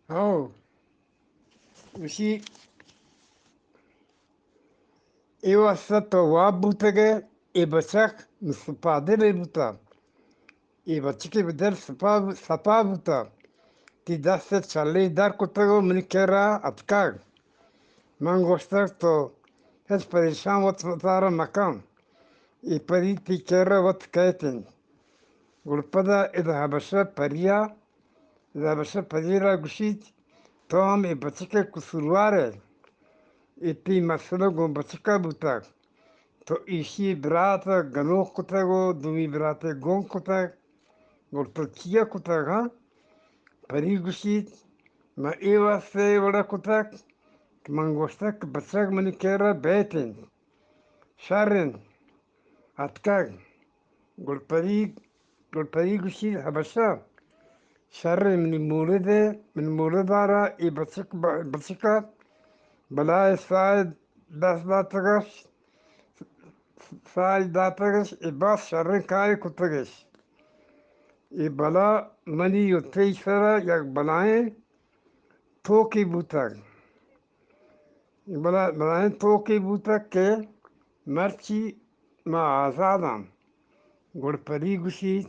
ہو، گوشی، اے واسطہ تو واب بوتگ ئے، اے بچک سپادلے بوتا، اے بچکے بہ دل سپا، سپا بوتا، تی دست چلے در کتگ و منی کرا اتکگ۔ من گوشتگ تو ہچ پریشان وت وتارا مکن، اے پری تی کرا وت کیت انت۔ گڑا پدا ادا حبشہ پریا، ادا حبشہ پری را گوشیت، تو ہم اے بچک ء قصوروار ئے، اے تئی مسئلہ گوں بچک ء بوتگ، تو ایشی برات ء گنوک کتگ و دومی برات ء گنگ کتگ، گڑا تو چیا کتگ ہاں؟ پری گوشیت، من اے واسطہ اے وڑا کتگ کہ من گوشتگ کہ بچک منی کرا بیت انت، شر انت، اتکگ۔ گڑا پری، گڑا پری گوشی، حبشہ، شر انت، منی مولد ء، منی مولد ء را اے بچک، بچک ء بلائے ساہ دست داتگش، ساہ داتگش، اے باز شریں کارے کتگش۔ اے بلا منی و تئی سرا یک بلائیں توکے بوتگ۔ بلا، بلائیں توکے بوتگ کہ مرچی ما آزاداں۔ گڑا پری گوشیت،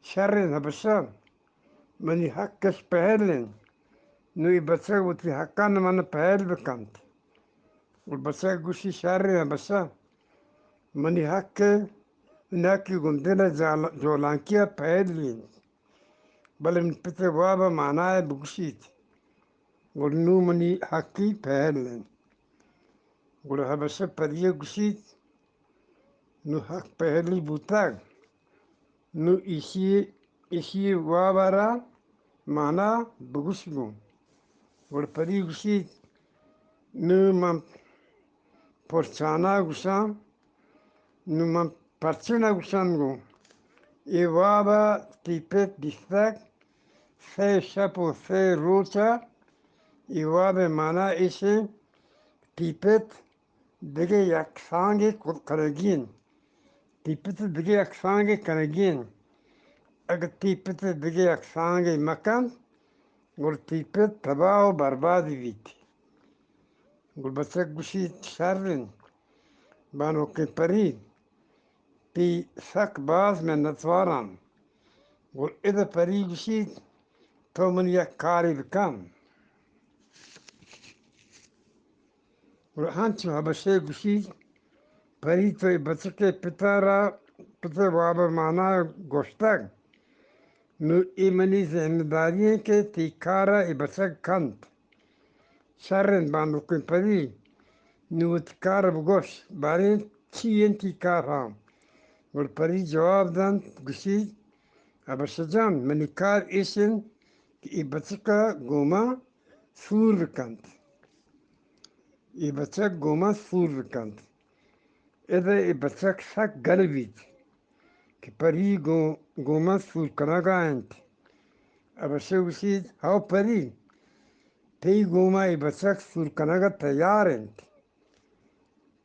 شر انت حبشہ، منی حقش پہل انت۔ نوں اے بچک وتی حقاں من پہل بکنت۔ گڑا بچک گوشی، شر انت حبشہ، منی حق، منی حقی گوں دل ء جال، جولانکی ء پہل انت۔ بلے منی پت ء واب ء مانا ء بگوشیت، گڑا نوں منی حقی پہل انت۔ گڑا حبشہ پری ء گوشیت، نوں حق پہلی بوتگ، نوں ایشی، ایشی واب ء را مانا بگوش گوں۔ گڑا پری گوشیت، نوں من پرچانا گوشاں، نوں من پرچے نہ گوشاں گوں؟ اے واب ء تئی پت دیستگ، سئے شپ و سئے روچ ء اے واب ء مانا ایش انت، تئی پت دگہ یک سانگے کنگی انت۔ تئی پت دگہ یک سانگے کنگی انت۔ اگہ تئی پت دگہ یک سانگے مکنت، گڑا تئی پت تباہ و برباد بیت۔ گڑا بچک گوشیت، شر انت، بانکیں پری، تئی سک باز منتواراں۔ گڑا ادا پری گوشیت، تو من یک کارے بکن۔ گڑا ہنچو حبشہ گوشیت، پری تو اے بچک ء پت ء را، پت ء واب ء مانا گوشتگ، نوں اے منی ذمہ داری انت کہ تئی کار ء اے بچک کنت۔ شر انت بانکیں پری، نوں وتی کار ء بگوش، باریں چی انت تئی کار ہاں؟ گڑا پری جواب دنت، گوشیت، حبشہ جان، منی کار ایش انت کہ اے بچک ء گوما سور بکنت۔ اے بچک گوما سور بکنت۔ ادا اے بچک سک گل بیت کہ پری گوں، گوما سور کنگا انت۔ حبشہ گوشیت، ہو پری، تئی گوما اے بچک سور کنگا تیار انت۔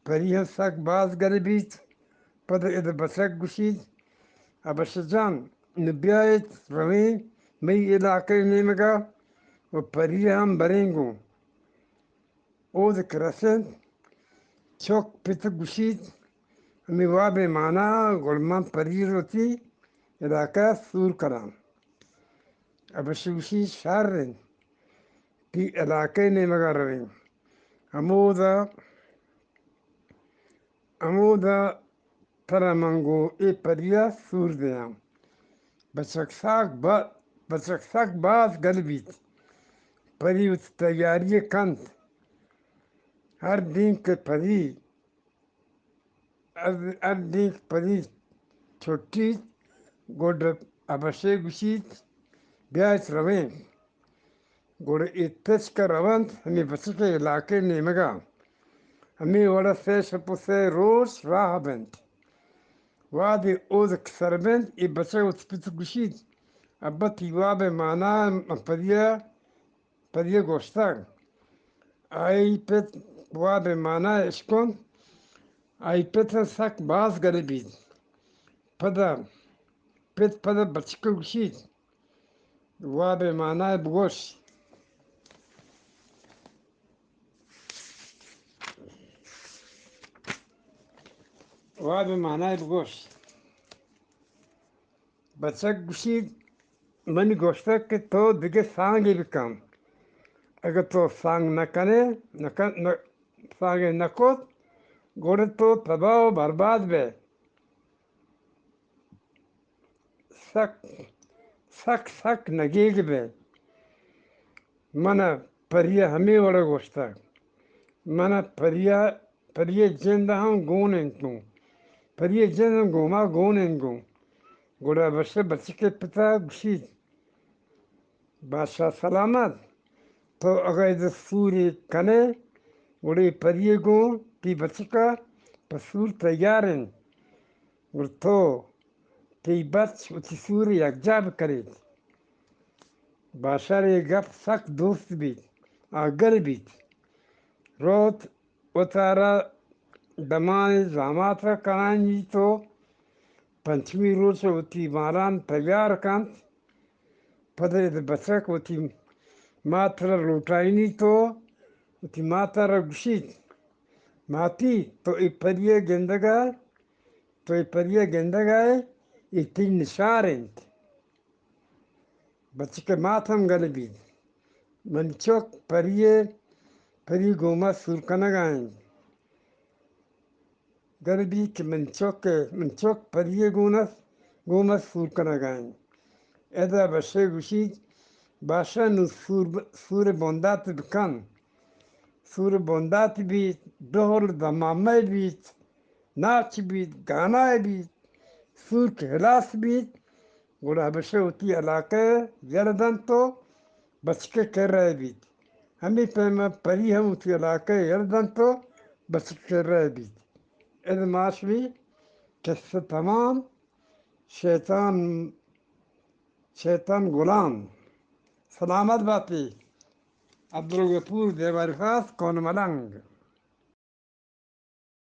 پری ہم سک باز گل بیت۔ پدا ادا بچک گوشیت، حبشہ جان، نوں بیایت رویں مئی علاقہ ء نیمگا و پری ہم بریں گوں۔ اود کہ رسینت، چک پت گوشیت، ہمے واب ء مانا، گڑا من پری روتی علاقہ سور کناں۔ حبشہ گوشیت، شر انت، تئی علاقہ ء نیمگا رویں۔ ہمودا، ہمودا ترا من گوں اے پری ء سور دیاں۔ بچک سک با، بچک سک باز گل بیت۔ پری وتی تیاری ء کنت۔ ہر دیم کہ پری، ہر، ہر دیم کہ پری چھٹیت، گڈ حبشہ گوشیت، بیایت رویں۔ گڑا اے تچک ء رونت ہمے بچک ء علاقہ ء نیمگا۔ ہمے وڑا سئے شپ و سئے روچ راہ بنت۔ وہدے اود کہ سر بنت، اے بچک وتی پت ء گوشیت، ابا، تئی واب ء مانا من پریا، پریا گوشتگ۔ آئی پت واب ء مانا اشکنت۔ آئی پت سک باز گل بیت۔ پدا، پت پدا بچک ء گوشیت، واب ء مانا ء بگوش۔ واب ءِ مانا ءَ بگوش۔ بچک گوشیت، منی گوشتگ کہ تو دگہ سانگے بکن۔ اگہ تو سانگ نہ کنے، نہ کن، نہ، سانگے نہ کت، گڑا تو تباہ و برباد بئے۔ سک، سک، سک نگیگ بئے۔ من ءَ پری ءَ ہمے وڑ ءَ گوشتگ۔ من ءَ پری ءَ، پری ءِ جند ءَ ہم گون انت گوں۔ پری ءِ جند ہم گوں ما گون انت گوں۔ گڑا بشہ بچک ءِ پت ءَ گوشیت، بادشاہ سلامت، تو اگہ ادا سورے کنے، گڑا اے پری ءَ گوں تئی بچک ءَ پہ سور تیار انت۔ گڑا تو تئی بچ وتی سور ءَ یکجاہ بکریت۔ بادشاہ ءَ اے گپ سک دوست بیت، آ گل بیت۔ روت وتارا دمانے زامات ءَ کنائینیت و پنچمی روچ ءَ وتی مالان تیار کنت۔ پدا ادا بچک وتی مات ءَ را لوٹائینیت و وتی مات ءَ را گوشیت، ماتی، تو اے پری ءَ گندگ ءَ، تو اے پری ءَ گندگ ءَ ئے، اے تئی نشار انت۔ بچک ءِ مات ہم گل بیت، منی چک پری ءَ، پری گوں ما سور کنگ ءَ انت۔ گل بیت کہ منی چک، منی چک پری ءَ گون است، گوں ما سور کنگ ءَ انت۔ ادا بشہ گوشیت، باشہ نوں سور، سور ءِ بندات بکن۔ سور ءِ بندات بیت، ڈہل دمامہ بیت، ناچ بیت، گانا بیت، سور کہ ہلاس بیت، گڑا بشہ وتی علاقہ ءَ یل دنت و بچک ءِ کرا بیت۔ ہمے پیم ءَ پری ہم وتی علاقہ ءَ یل دنت و بچک ءِ کرا بیت۔ ادا ماشمی قصہ تمام۔ شیطان، شیطان غلام۔ سلامت باتی۔ عبدالغفور دیواری خاص، کون ملنگ۔